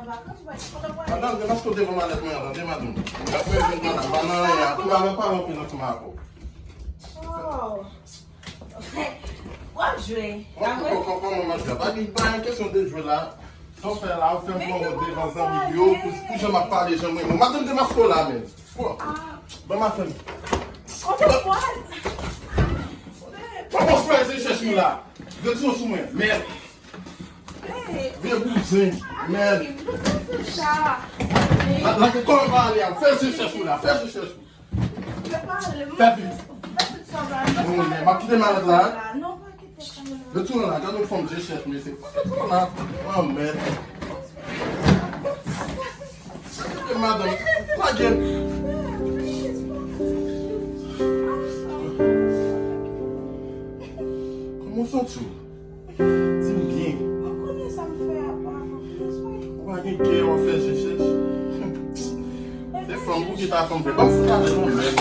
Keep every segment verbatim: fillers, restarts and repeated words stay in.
Madanm, gen maske devan malèt mwen an, tande, madanm. Gade mwen jwenn madanm, pa nan anyen, tou a nan paran anpil ansanm avè w. Oh. W ap jwe. Kòman, kòman, kòman, madanm? Pa gen, pa gen kesyon de jwe la. Sa w fè la, ou fè m pran wont devan zanmi m yo, pou, pou jan m ap pale, jan mwen. Madanm, demaske w la menm. Kwa? Ban m afè m. Kòman fè rechèch nou la? Retire w sou mwen. Mèd. Vye bouzen. Mèd. La, la, kòman pale a? Fè rechèch nou la. Fè rechèch nou. Fè vit. Bon, men, m ap kite malèt la. Retounen la, gade yon fanm je chèf, mesye. Retounen la. Anmèd. Madanm, lage. Kòman w santi w? Di m byen. Ou konnen sa m fè a pa. Ou pa gen kè, w ap fè je chèch. Se fanm pou ki ta fanm fè. Ban m fout avè w, mèd.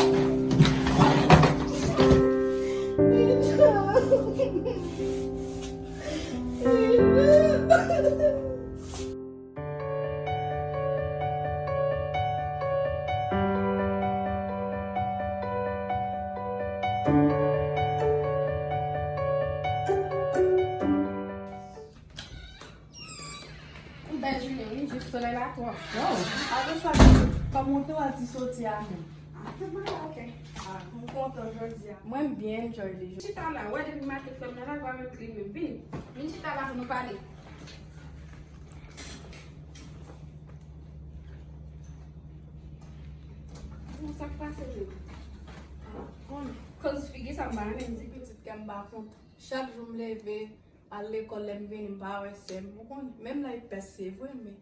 Ou bèl jounen, wi, jis solèy la twò fò. Apre sa, kòm montre w al ti soti a menm. Ah, se bon, ok. Ah, m kontan jodi a. Mwen byen, Jordi. Chita la, wè depi maten frè m nan la, pa menm klin menm. Vini. Vin chita la pou nou pale. Bon, sa k pase menm? Ah, bon. Koz figi sa m pa renmen di pitit kè m pa kontan. Chak jou m leve, al lekòl, lè m vini, m pa wè sè m. Ou konnen, menm lè l pès, se vre, men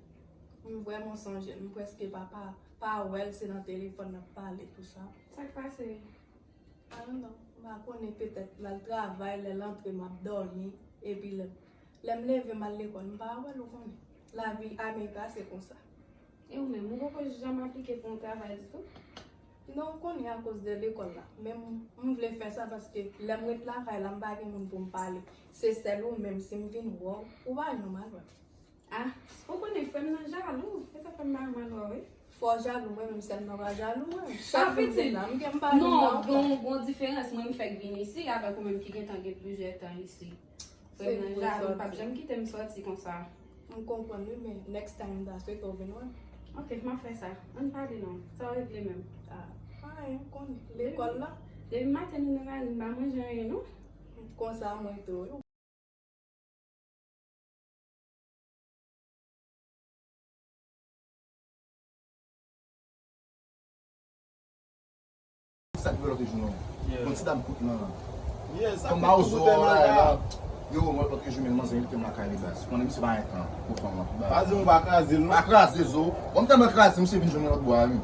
m vrèman sonje l. M prèske pa, pa, pa wè l, se nan telefòn n ap pale, tou sa. Sa k pase? Ah, non, m pa konnen, petèt l al travay, lè l antre, m ap dòmi, epi lè, lè m leve, m al lekòl, m pa wè l, ou konnen. Lavi Amerik la, se konsa. E ou menm, ou poko janm aplike pou yon travay ditou? Non, ou konnen akoz de lekòl la. Men m, m vle fè sa paske lè m ret lakay la, m pa gen moun pou m pale. Se sèl ou menm, si m vin wè w, ou pa janm al wè m. Ah, ou konnen frè m nan jalou. Se sa fè m pa janm al wè w, wi. Fò jalou, mwen menm sè m nan pa jalou, mwen. Chak jou m vin la, m gen m pa vin la ankò. Non, gon, gon diferans. Mwen m fèk vin isi, avèk ou menm ki gentan gen plizyè tan isi. Frè m nan jalou, l p ap janm kite m sòti konsa. M konprann wi, men next time m ta swete w vin wè m. Ok, m ap fè sa. Ann pale non. Sa w regle menm? Ah, anyen, m konnen. Lekòl la. Depi maten nou nan lari, m pa manje anyen non. Konsa mwen tou wi. Sa k rive lòt jou non. Yon ti dam kout nan. Fanm mawozo la la. Yo, mwen lòt jou men manzè envite m lakay li baz. Konnen misye pa gen tan pou fanm nan tou baz. Pa di m pa kraze l non. Pa kraze zo. Bon, m tèlman kraze, misye vin jwenn mwen lòt bò a wi.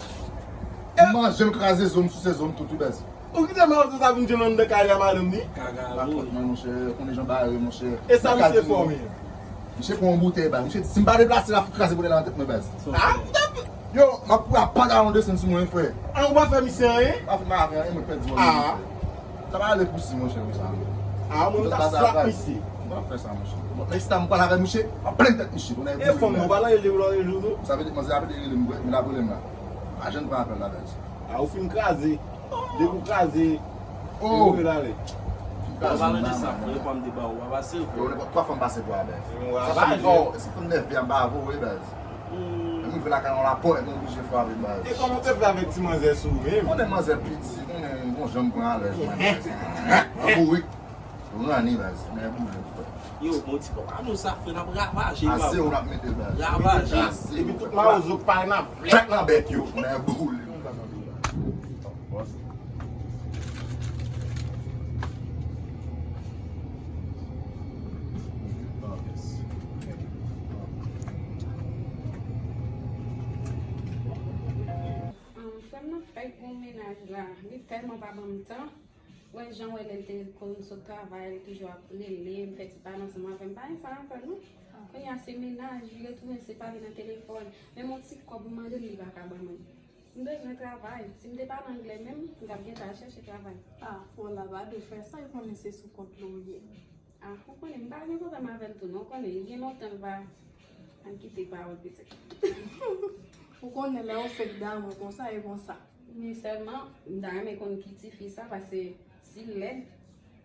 M manje, m kraze zo, m souse zo, m tout wi baz. Ou kite mawozo sa vin jwenn anndan kay la madanm li? Pa fòt mwen monchè, konnen jan bare monchè. E sa misye fè w menm? Misye pran yon boutèy ba misye di si m pa deplase l ap fout kraze boutèy la nan tèt mwen baz. Yo, m ap pran pantalon desann sou mwen frè. An ou pa fè misye anyen? Pa fè m pa fè anyen, mwen pèdi wòl mwen frè. Sa pa ale pou si monchè konsa. Ah, mwen m t ap slap misye. M pa fè sa monchè. Bon, next time m pral avè misye, m ap plenn tèt misye. E fanm nan pa nan rele w nan rele w tou? Sa vle di manzè ap rele m vre, men l ap rele m la. Pa janm pran apèl la baz. Ah, ou fin kraze. Depi w kraze, yo rele ale. An palan de sa, frè, yo pa m te ba ou, w a pase l, frè. Yo nenpòt twa fanm pase pou a bèz. Sa fè m twò, se fanm nèf byen m pa voye bèz. Mwen rive lakay nan lapò, mwen oblije frape bèz. E kòman w te fè avèk ti manzè sou ou menm? Konnen manzè piti, konnen bon jan m pran alèz mwen bèz. An bourik. Rani baz, men boule frè. Yo, bon ti kòb. A nou sa frè, n ap ravaje. A zewo n ap mete baz. Ravaje. Epi tout mawozo k pale n ap fèt nan bèt yo. Nan boule. Frè m nan fèk gon mennaj la. Li tèlman pa ban m tan. Wè jan wè lè l te konn sot travay, li toujou ap rele m, fè ti pale ansanm avè m. Pa gen sa l ap fè non. Kounye a se mennaj, li retounen se pale nan telefòn. Menm yon ti kòb m mande l, li pa ka ban mwen. M bezwen travay. Si m te pale anglè menm, m t ap gentan al chèche travay. Ah, fò la pa dwe fè sa, yo konnen se sou kont li w ye. Ah, ou konnen, m pa gen pwoblèm avè l tou non, ou konnen, li gen lontan l pa Ann kite pawòl pitit. Ou konnen lè yo fèk damou konsa e konsa. Men sèlman, m ta renmen konn ki tifi sa, paske si l lèd,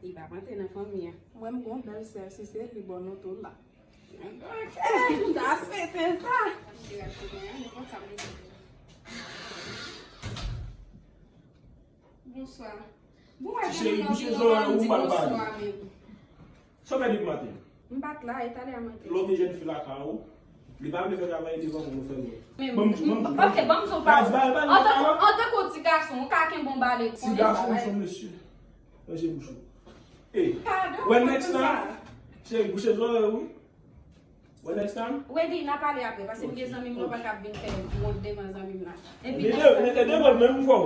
li p ap antre nan fanmi an. Mwen, m gon bèl sè, si se li, bon, nou tou la. Ok, m ta swete sa. Bonswa. Bon, wè, cheri, bouche zòrèy ou, ou pa pale. Sa w fè depi maten? M pa t la, e talè a m antre. Lè w vin jèn fi lakay ou, li pa vle fè travay devan pou nou fè l wè. Ban m, ban m, ok, ban m di w pa. Antanke yon ti gason, ou ka kenbe yon bale. Ti gason, ou se yon mesye. Ranje bouch ou. E, wè next time, cheri, bouche zòrèy ou. Wè next time. Wendy, n a pale apre, paske m gen zanmi m lòt la k ap vin fè wont devan zanmi m la. Epi next time. Mete devan l menm fò.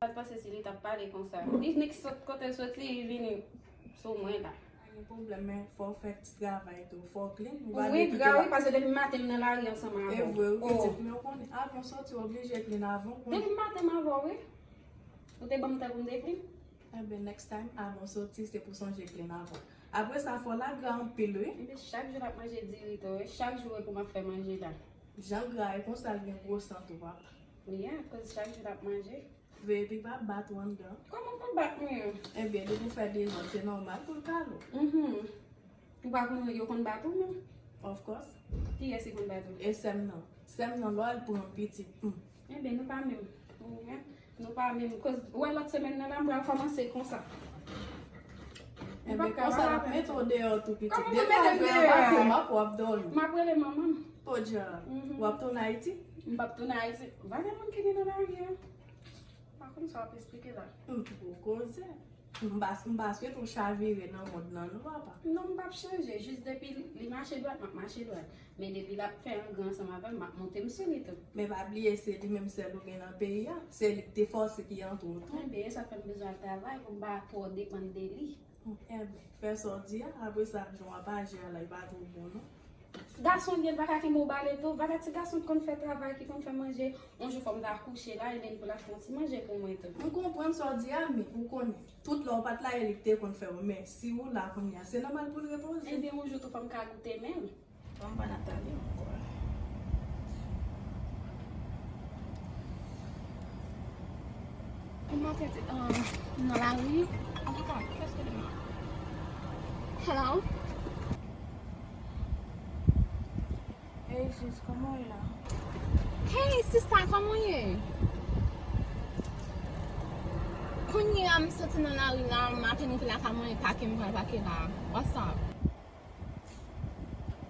Mwen panse si li t ap pale konsa. Li nik sot kote l soti, li vini sou mwen la. Pa gen pwoblèm, men fò w fè ti travay tou. Fò w clean. Wi, gra, wi, paske depi maten m nan lari ansanm avè w. E vre, wi, pitit, men w konnen, avan w soti, w oblije clean avan w konnen. Depi maten m avè w, wi. Ou te ban m tan pou m te clean? Enben, next time, avan w soti, se pou w sonje clean avan. Apre sa, fò w lagre anpil, wi. Enben, chak jou l ap manje diri tou, wi. Chak jou, e pou m ap fè manje la. Jan gra e konsa l gen gwo san tou, papa. Wi, akoz chak jou l ap manje. Veye, li pa bat ou anndan. Kòman pou bat mwen? Enben, depi w fè dezòd, se nòmal pou l kale w. Mhm. Ou pa konn yo konn bat ou menm? Of course. Kiyès ki konn bat ou? E sè m nan. Sè m nan, lè w al pran pitit. Hmm. Enben, nou pa menm. Mhm. Nou pa menm. Koz, ou wè lòt semèn nan la, m pral kòmanse konsa. Enben, konsa l ap mete w deyò tou, pitit. Depi w al fè anba pou m ap, w ap dòmi. M ap rele manman m. Podyab. Mhm. W ap tounen Ayiti? M p ap tounen Ayiti. Vagabon ki gen nan lari a. Pa konn sa w ap esplike la. M pou koze. M pa, m pa swete w chavire nan mond lan, non, papa. Non, m p ap chanje. Jis depi li, li mache dwat, m ap mache dwat. Men depi l ap fè angren ansanm avè m, m ap monte m sou li tou. Men pa bliye, se li menm sèl ou gen nan peyi a. Se li k te fòse ki antre w tou. Enben, e sa k fè m bezwen al travay pou m pa twò depann de li. Enben, fè sa w di a, apre sa, jan w ap aji a la, li pa twò bon, non. Gason l ye, l pa ka kenbe w bale tou. Vagabon ti gason ki konn fè travay, ki konn fè manje. Yon jou fò m ta kouche la, e menm pou l ap fè yon ti manje pou mwen tou. M konprann sa w di a, men ou konnen, tout lè w pa t la, e li k te konn fè yo. Men si ou la kounye a, se nòmal pou l repoze. Enben, yon jou tou fò m ka goute men l. Ban m pa Nathalie ankò. Kòman tèt, um, nan lari? Antouka, kiyès ki li? Hello? Hey sis, kòman w ye la? Hey sista, kòman w ye? Kounye a m soti nan lari la, m ateri lakay mwen, e pake m pral pake la. What's up?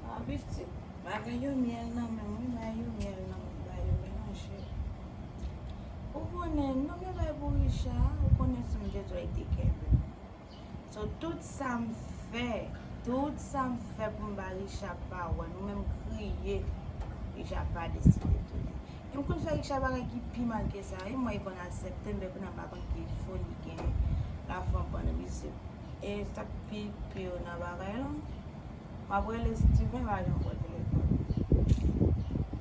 Ah, pitit, bagay yo myèl nan men m, wi, bagay yo myèl nan men m, bagay yo melanje. Ou konnen, nonm yo bay pou Richard, ou konnen si m te dwe te kenbe. So, tout sa m fè, tout sa m fè pou m ba Richard pawòl, ou menm kriye, Richard pa deside tounen. E m konn fè Richard bagay ki pi mal ke sa, wi, mwen, li konn aksepte m, men kounye a m pa konn ki foli li gen, la fè m pandan misye. E sa k pi pi yo nan bagay lan, m ap rele Steven, pa janm pran telefòn.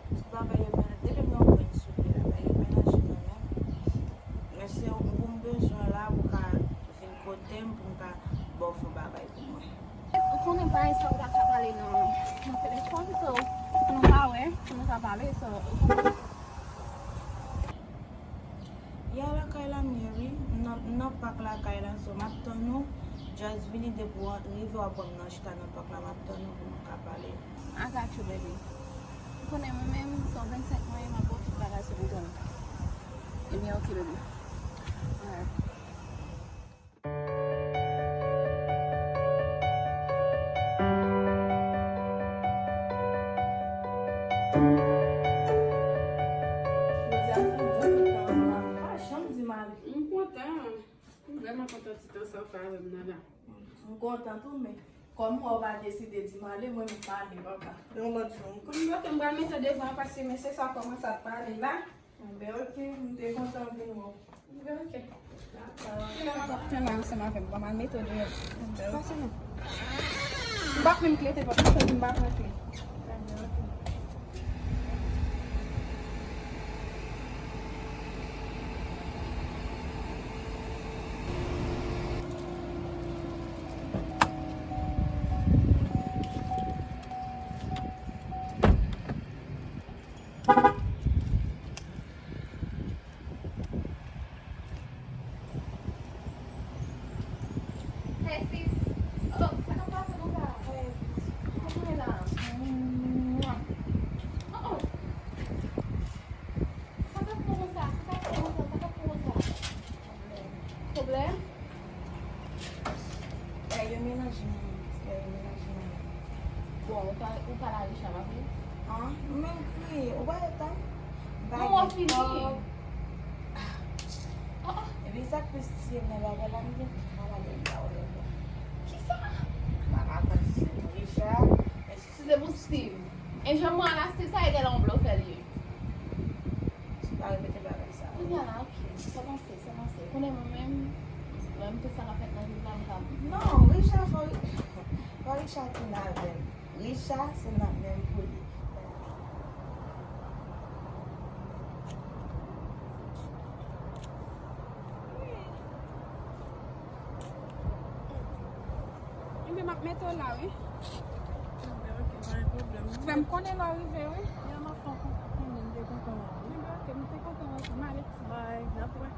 Tout bagay yo melanje, depi m nan pran sou pye la, bagay yo melanje nan men m. Men se ou m bezwen la pou ka vin kote m pou m ka ba w fè yon bagay pou mwen. Ou konnen bagay sa ou pa ka pale nan, nan telefòn, so, pou nou pa wè, pou nou pa pale, so, ou konnen. Ya lakay la m ye, wi. M nan, m nan pak lakay la, so, m ap tann ou. Just vini depi w rive, w ap wè m nan chita nan pak la, m ap tann ou pou nou ka pale. I got you, baby. Ou konnen mwen menm, se yon vennsenk mwen, m ap ba w tout bagay sou kontròl. Ebyen, ok, baby. Alright. Jodi a, m fin bon tan ansanm avè w. Pa janm di m ale. M kontan. M vrèman kontan ti tan sa w fè avè m nan la. Kontan tou, men kòm ou pa deside di m ale, mwen menm m ale, papa. Yon lòt jou. Kounye a, m pral mete devan paske mesye sa kòmanse ap pale la. Enben, oke, m te kontan vin wè w. Enben, oke. Dakò. Kilè w ap fè la ansanm avè m? Ban m al mete w deyò. Enben, oke. Pase non. M p ap menm klete pòt la, m pa pran kle. Enben, oke. Hey, sis. Oh, sa k ap pase konsa? Hey. Kòman w ye la? Oh, oh. Sa k ap pran konsa? Sa k ap pran konsa? Sa k ap pran konsa? Pwoblèm? Fè yo menanje mwen. Fè yo menanje mwen. Bon, ou pa, ou pale a Richard, pa vre? Ah, ou menm kriye. Ou pa wè tan? M pa gen kòb. Ah, ah. Epi sa k pi tiye m nan bagay la, m gen travay m pa wè ankò. Kisa? M pa ka pran Richard. Si se pou Steve. E jan mwen al a Steve sa, e genlè yon blofè l ye. Pa repete bagay sa. Kounye a la, oke. Sa panse, sa panse. Konnen mwen menm, mwen menm tout sa k ap fèt nan vil la, m ka. Non, Richard, fò, fò Richard tounen avè m. Richard, se nan menm pou li. Enben, m ap mete w la, wi. Enben, oke, pa gen pwoblèm. Fè m konnen lè w rive, wi. Ya, m ap fè w konnen, m te kontan wè w. Enben, oke, m te kontan wè w tou. M ale. Bye, n ap wè.